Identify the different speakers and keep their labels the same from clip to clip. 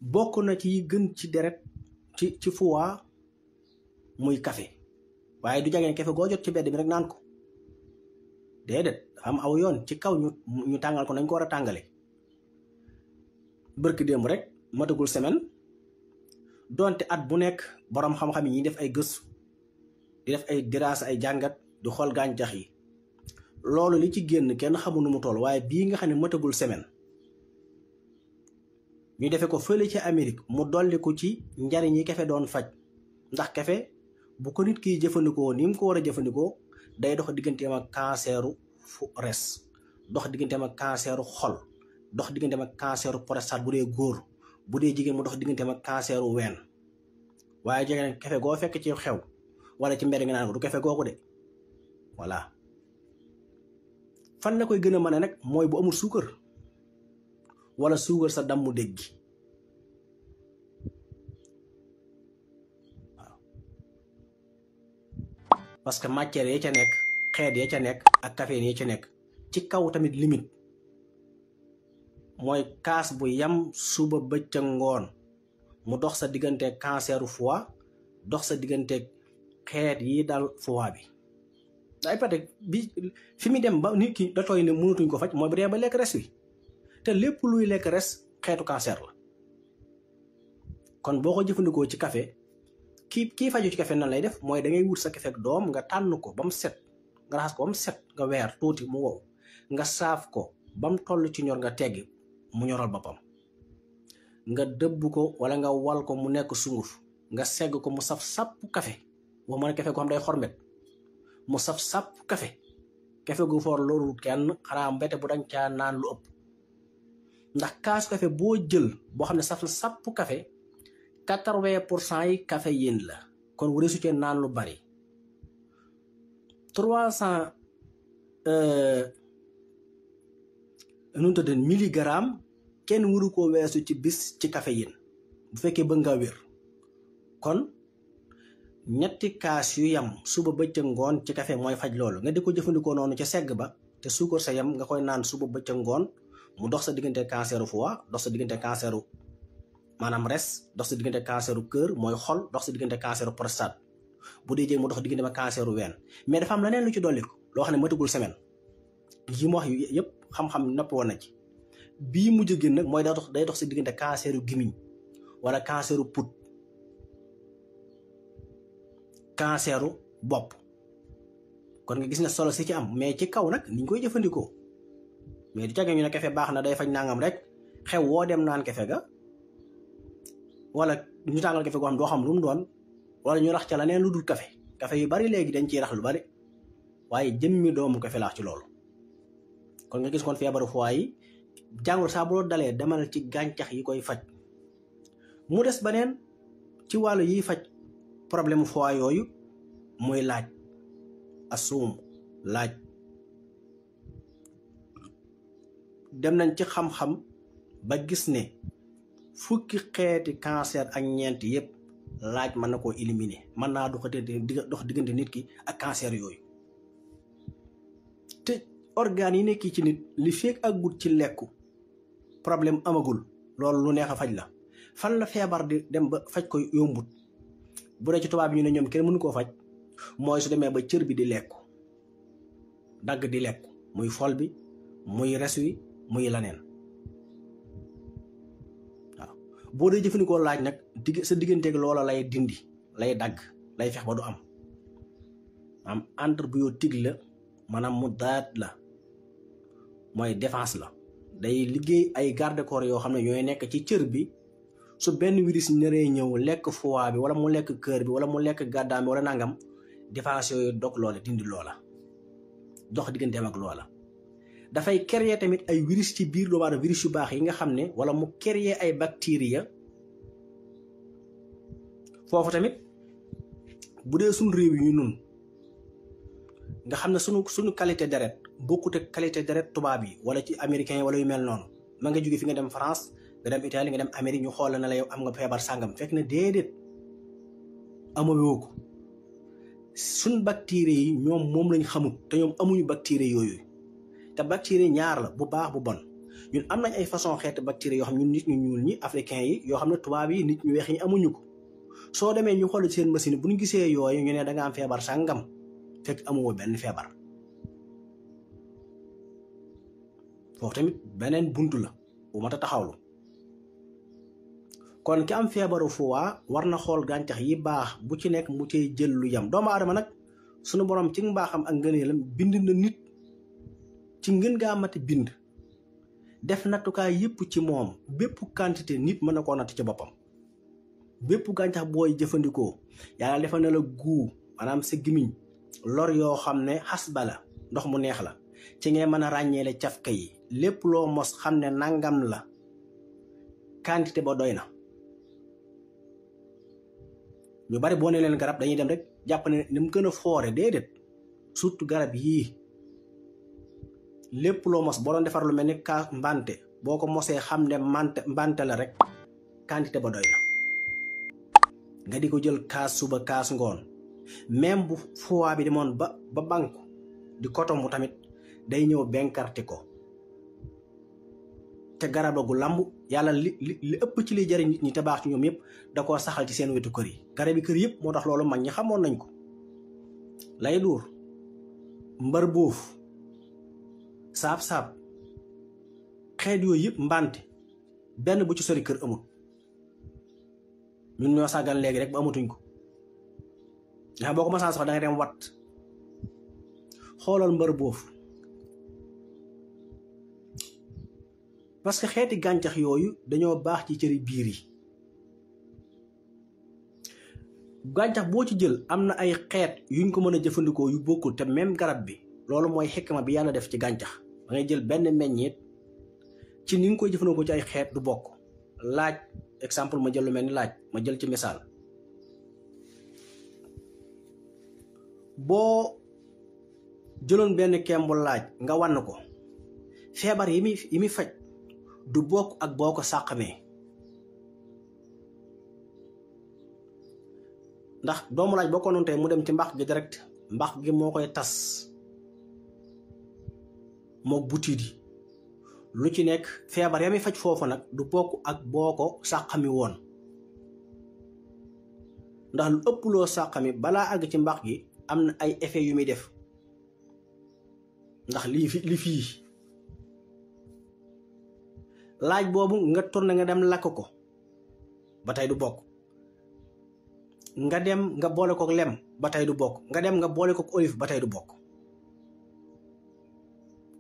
Speaker 1: bokk na ci yi gën ci deret ci foie muy café waaye du jageen café goo jot ci bedd bi rek naan ko déedéet am aw yoon ci kaw ñu tàngal ko nañ ko war a tàngale. bërki démb rek matagul semaine donte at bu nekk boroom xam-xam yi ñuy def ay gëstu di def ay diraas ay jàngat di xool gàncax yi loolu li ci génn kenn xamul nu mu toll waaye bii nga xam ne matagul semaine ñu defe ko fële ci Amérique mu dolli ko ci njariñ yi kafe doon faj ndax kafe bu ko nit kiy jëfandikoo ni mu ko war a jëfandikoo day dox digganteem ak canceru res dox digganteem ak canceru xol dox digganteem ak canceru prostate bu dee góor bu dee jigéen mu dox digganteem ak canceru ween waaye jege kafe goo fekk ci xew wala ci mbedd nga naan ko du kafe googu de voilà. fan la koy gën a mën a nag mooy bu amul suukar wala suukar sa dammu dégg waaw parce que matière ya ca nekk xeet ya ca nekk ak caféine ya ca nekk ci kaw tamit limite mooy kaas bu yam suba bëccëg ngoon mu dox sa digganteeg canceru foie dox sa digganteeg xeet yi dal foie bi day pate bi fi mu dem ba nit ki da tooy ne mënatuñ ko faj mooy bu dee ba lekk res wi te lépp luy lekk res xeetu cancer la kon boo ko jëfandikoo ci café kii faju ci café nan lay def mooy da ngay wut sa café ak doom nga tànn ko ba mu set nga raxas ko ba mu set nga weer tuuti mu wow nga saaf ko ba mu toll ci ñor nga teggi mu ñoral boppam nga dëbb ko wala nga wal ko mu nekk sunguf nga segg ko mu saf sàpp café boo mën a café ko xam day xormet mu saf sàpp café gu foor loolu kenn xanaa mbete bu danga caa naan lu ëpp ndax kaasu café boo jël boo xam ne saf na sàpp café 80% yi caféine la kon wure su cee naan lu bari 300 nu mu tudd milligramme kenn waru koo weesu ci bis ci caféine bu fekkee bëgg nga wér kon ñetti kaas yu yam suba bëccëg ngoon ci café mooy faj loolu nga di ko jëfandikoo noonu ca segg ba te suukar sa yam nga koy naan suba bëccëg ngoon mu dox sa diggante canceru foie dox sa diggante canceru maanaam res dox sa diggante canceru cœur mooy xol dox sa diggante canceru prostate bu dee jéeg mu dox diggante ma canceru ween mais dafa am leneen lu ci dolli ko loo xam ne matagul semaine yi mu wax yu yëpp xam-xam nopp woon na ci bii mu jógee nag mooy day dox sa diggante canceru gimiñ wala canceru put canceru bopp kon nga gis ne solo si ci am mais ci kaw nag ni ñu koy jëfandikoo mais du cage ñu ne kafe baax na day faj nangam rek xew woo dem naan kafe ga wala ñu tàngal kafe goo xam doo xam lu mu doon wala ñu rax ca la neen lu dul kafe yu bari léegi dañ ciy rax lu bari waaye jëmmi doomu kafe laax ci loolu kon nga gis kon feebaru foie yi jàngoro saa boo dalee demal ci gàncax yi koy faj mu des beneen ci wàllu yiy faj problème foie yooyu muy laaj asuum laaj dem nañ ci xam-xam ba gis ne fukki xeeti cancer ak ñeent yépp laaj mën na koo éliminer mën naa dox diggante nit ki ak cancer yooyu te organes yi nekk ci nit li fekk ak gut ci lekku problème amagul loolu lu neex a faj la fan la feebar di dem ba faj ko yombut bu dee ci tubaab yi ñu ne ñoom kenn mënu koo faj mooy su demee ba cër bi di lekku dagg di lekku muy fol bi muy res wi muy laneen waaw boo dee jëfandikoo laaj nag sa digganteeg loola lay dindi lay dagg lay fex ba du am antibiotique la maanaam mu daat la mooy défense la day liggéey ay garde corps yoo xam ne ñooy nekk ci cër bi su benn virus naree ñëw lekk foie bi wala mu lekk cœur bi wala mu lekk gàddaam bi wala nangam défense yooyu dog loola dindi loola dox digganteem ak loola dafay créer tamit ay virus ci biir doomu aadama virus yu baax yi nga xam ne wala mu créer ay bactéries foofu tamit bu dee suñu réew yi nun nga xam ne suñu qualité deret bokkut ak qualité deret tubaab yi wala ci américain yi wala yu mel noonu ma nga jóge fi nga dem France nga dem Italie nga dem Amérique ñu xool na la yow am nga feebar sàngam fekk na déedéet amawoo ko suñ bactéries yi ñoom moom lañ xamut te ñoom amuñu bactéries yooyu te bactéries ñaar la bu baax bu bon ñun am nañ ay façon xeetu bactéries yoo xam ñun nit ñu ñuul ñi africain yi yoo xam ne tubaab yi nit ñu weex ñi amuñu ko soo demee ñu xool seen machine bu ñu gisee yooyu ñu ne da nga am feebar sàngam fekk amoo benn feebar foofu tamit beneen buntu la bu mat a taxawlu kon ki am feebaru foie war na xool gàncax yi baax bu ci nekk mu cay jël lu yam doomu aadama nag sunu borom ci mbaaxam ak ngëneelam bind na nit ci ngën gaa mati bind def nattukaay yëpp ci moom bépp quantité nit mën na koo natt ci boppam bépp gàncax booy jëfandikoo yàlla defal na la guu maanaam sa gimiñ lor yoo xam ne xas bala ndox mu neex la ci ngay mën a ràññeele cafka yi lépp loo mos xam ne nangam la quantité ba doy na ñu bari boo ne leen garab dañuy dem rek jàpp ne ni mu gën a foore déedéet surtout garab yii lépp loo mos boo doon defar lu mel ni kaas mbante boo ko mosee xam ne mbante la rek quantité ba doy na nga di ko jël kaas suba kaas ngoon même bu foie bi demoon ba banku di kotomu tamit day ñëw benkarti ko te garab la gu lamb yàlla li ëpp ci liy jariñ nit ñi te baax ci ñoom yëpp da koo saxal ci seen wetu kër yi garab yi kër yëpp moo tax loolu mag ñi xamoon nañ ko lay duur mbar boof saab-saab xeet yooyu yëpp mbante benn bu ci sori kër amul ñun ñoo sàggan léegi rek ba amatuñ ko nga xam boo ko masaan sox da nga dem wat xoolal mbar boof parce que xeeti gàncax yooyu dañoo baax ci cëri biir yi gàncax boo ci jël am na ay xeet yuñ ko mën a jëfandikoo yu bokkul te même garab bi loolu mooy xikma bi yàlla def ci gàncax da ngay jël benn meññeet ci ni nga koy jëfandikoo ci ay xeet du bokk laaj exemple ma jël lu mel ni laaj ma jël ci misaal boo jëloon benn kembu laaj nga wann ko feebar yi muy faj du bokk ak boo ko sàqamee ndax doomu laaj boo ko noonu tey mu dem ci mbax gi direct mbax gi moo koy tas mook butiit yi lu ci nekk feebar ya muy faj foofu nag du bokk ak boo ko sàqami woon ndax lu ëpp loo sàqami balaa àgg ci mbax gi am na ay effet yu muy def ndax li fii laaj boobu nga tourné nga dem lakk ko ba tey du bokk nga dem nga boole ko lem ba tey du bokk nga dem nga boole ko olive ba tey du bokk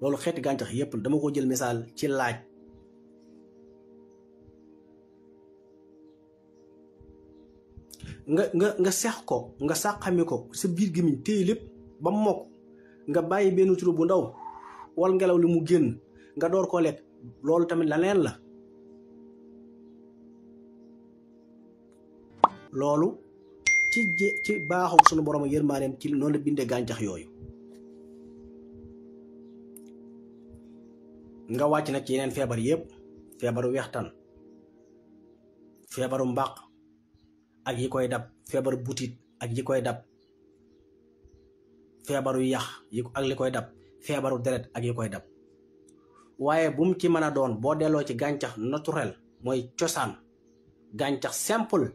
Speaker 1: loolu xeeti gàncax yépp dama ko jël misaal ci laaj nga sex ko nga sàqami ko sa biir gémmiñ téye lépp ba mokk nga bàyyi benn turu bu ndaw wal ngelaw li mu génn nga door koo lekk loolu tamit leneen la loolu ci baaxu sunu borom yërmaaneem ci noonu la bindee gàncax yooyu nga wàcc nag ci yeneen feebar yépp feebaru wextan feebaru mbàq ak yi koy dab feebaru butit ak yi koy dab feebaru yax ak li koy dab feebaru deret ak yi koy dab waaye bu mu ci mën a doon boo delloo ci gàncax naturel mooy cosaan gàncax simple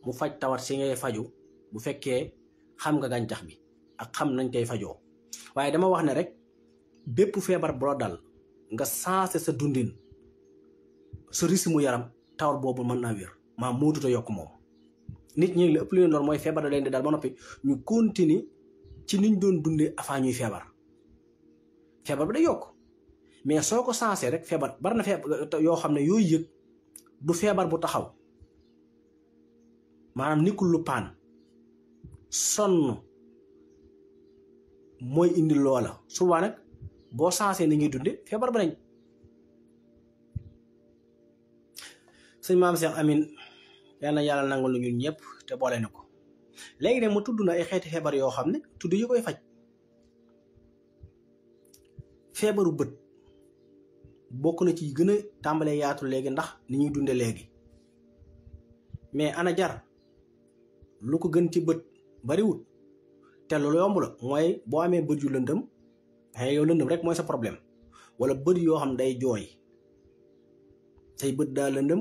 Speaker 1: mu faj tawat si ngay faju bu fekkee xam nga gàncax bi ak xam nañ koy fajoo waaye dama wax ne rek bépp feebar bu la dal nga sensé sa dundin sa rythme yaram tawat boobu mën naa wér maa mootuta yokk moom nit ñi la ëpp li leen doon mooy feebar da leen di dal ba noppi ñu continue ci niñ doon dundee avant ñuy feebar bi day yokk mais soo ko sensé rek feebar bari na feebar yoo xam ne yooyu yëg du feebar bu taxaw maanaam nikul lu paan sonn mooy indi loola souvent nag boo sensé ni ngi dunde feebar ba nañ sëñ maam Cheikh Amin yal na yàlla nangul lu ñun ñëpp te boole na ko léegi nag mu tudd na ay xeeti feebar yoo xam ne tudd yi koy faj feebaru bët bokk na ci gën a tàmbalee yaatu léegi ndax ni ñuy dunde léegi mais ana jar lu ko gën ci bët bariwut te loolu yomb la mooy boo amee bët yu lëndëm xëy yow lëndëm rek mooy sa problème wala bët yoo xam day jooy say bët daa lëndëm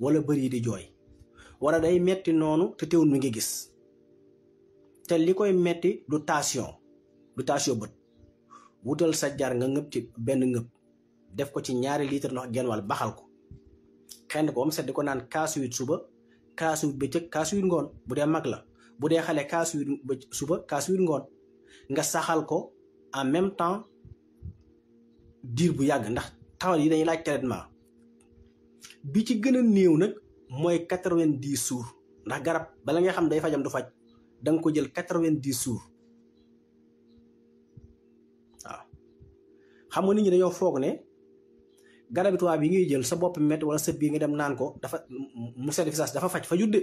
Speaker 1: wala bët yi di jooy wala day metti noonu te teewul mi ngi gis te li koy metti du tension bët wutal sa jar nga ngëb ci benn ngëb def ko ci 2 litre ndox genn wàll baxal ko xend ko am set di ko naan kaasu 8 suba kaasu 8 bëccëg kaasu 8 ngoon bu dee mag la bu dee xale kaasu 8 suba kaasu 8 ngoon nga saxal ko en même temps diir bu yàgg ndax tawat yi dañuy laaj traitement bi ci gën a néew nag mooy 90 jours ndax garab bala nga xam day fajam du faj da nga ko jël 90 jours waaw xam nga nit ñi dañoo foog ne garabi tubaab yi ngay jël sa bopp métti wala sa biir nga dem naan ko dafa mu sedd fi saas dafa faj fa judde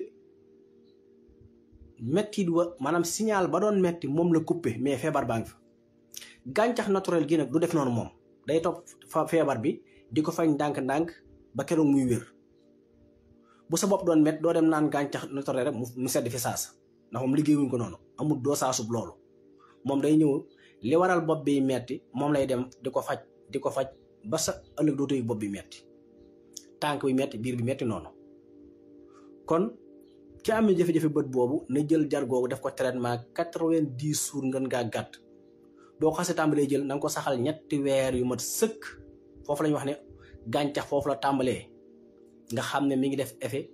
Speaker 1: metti du maanaam signal ba doon metti moom la coupé mais feebar baa ngi fa gàncax naturel gi nag du def noonu moom day topp feebar bi di ko fañ ndànk-ndànk ba keroog muy wér bu sa bopp doon métti doo dem naan gàncax naturel rek mu sedd fi saas ndax moom liggéeyuñ ko noonu amul doo saasub loolu moom day ñëw li waral bopp bi metti moom lay dem di ko faj ba sa ëllëg dootoo bopp bi metti tànk bi metti biir bi metti noonu kon ci amee jafe-jafe bët boobu na jël jar googu def ko traitement 90 jours ngeen ngaa gàtt boo ko xasee tàmbalee jël na nga ko saxal 3 weer yu mat sëkk foofu la ñu wax ne gàncax foofu la tàmbalee nga xam ne mi ngi def effet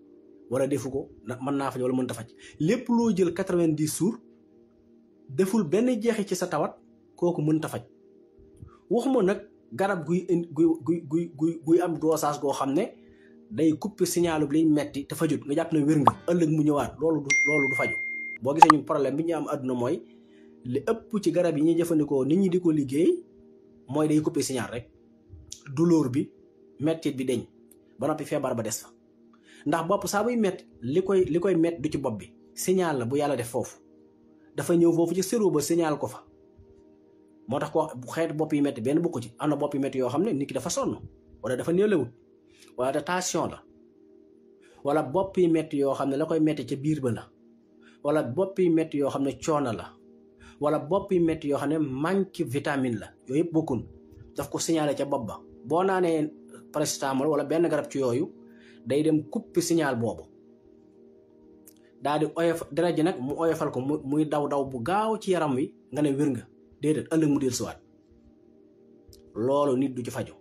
Speaker 1: wala defu ko mën naa faj wala mënta faj lépp loo jël 90 jours deful benn jeexi ci sa tawat kooku mënta faj waxuma nag garab guy am dosage goo xam ne day couper signalu bi liy metti te fajut nga jàpp ne wér nga ëllëg mu ñëwaat loolu du faju boo gisee ñun problème bi ñu am àdduna mooy li ëpp ci garab yi ñuy jëfandikoo nit ñi di ko liggéey mooy day couper signal rek douleur bi mettit bi deñ ba noppi feebar ba des fa ndax bopp saa buy metti li koy metti du ci bopp bi signal la bu yàlla def foofu dafa ñëw foofu ci cerveau ba signal ko fa moo tax ko xeetu bopp yi metti benn bokku ci am na bopp yi metti yoo xam ne nit ki dafa sonn wala dafa néelewut wala de tension la wala bopp yi metti yoo xam ne la koy metti ca biir ba la wala bopp yi metti yoo xam ne coono la wala bopp yi metti yoo xam ne manque vitamine la yooyu yëpp bokkun daf ko signalé ca bopp ba boo naanee paracétamol wala benn garab ci yooyu day dem couper signal boobu daal di oyof deret ji nag mu oyofal ko muy daw bu gaaw ci yaram wi nga ne wér nga déedéet ëllëg mu del siwaat loolu nit du ci faju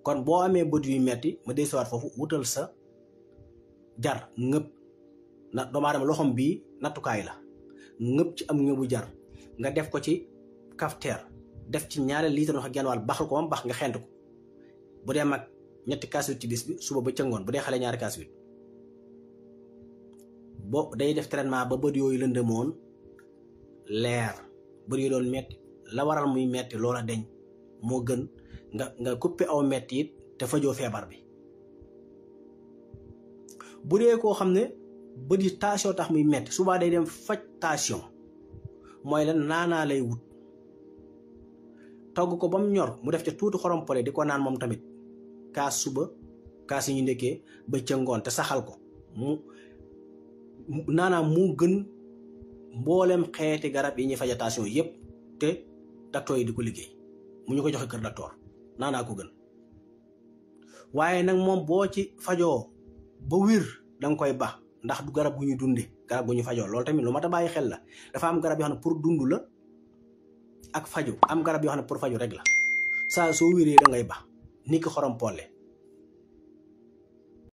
Speaker 1: kon boo amee bët yu metti ma del siwaat foofu wutal sa jar ngëb na doomu aadama loxom bii nattukaay la ngëb ci am ngëbu jar nga def ko ci cafetière def ci 2 litre ndox genn wàll baxal ko moom bax nga xent ko bu dee mag 2 kaas ci bis bi suba ba ca ngoon bu dee xale 2 kaas bo day def traitement ba bët yooyu lëndëmoon leer bët yooyu doon metti la waral muy metti loola deñ moo gën nga couper aw metti it te fajoo feebar bi bu dee koo xam ne bët yi tension tax muy metti subaa day dem faj tension mooy lan naanaa lay wut togg ko ba mu ñor mu def ca tuuti xorom pole di ko naan moom tamit kaas suba kaas yi ñu ndekkee ba ca ngoon te saxal ko mu naanaam moo gën mboolem xeeti garab yi ñuy faja tension yépp te docteur yi di ko liggéey mu ñu ko joxe kër docteur naanaa ko gën waaye nag moom boo ci fajoo ba wér danga koy baax ndax du garab gu ñu dunde garab gu ñu fajoo loolu tamit lu mat a bàyyi xel la dafa am garab yoo xam ne pour dund la ak faju am garab yoo xam ne pour faju rek la saa soo wéree da ngay baax ni ki xorom polle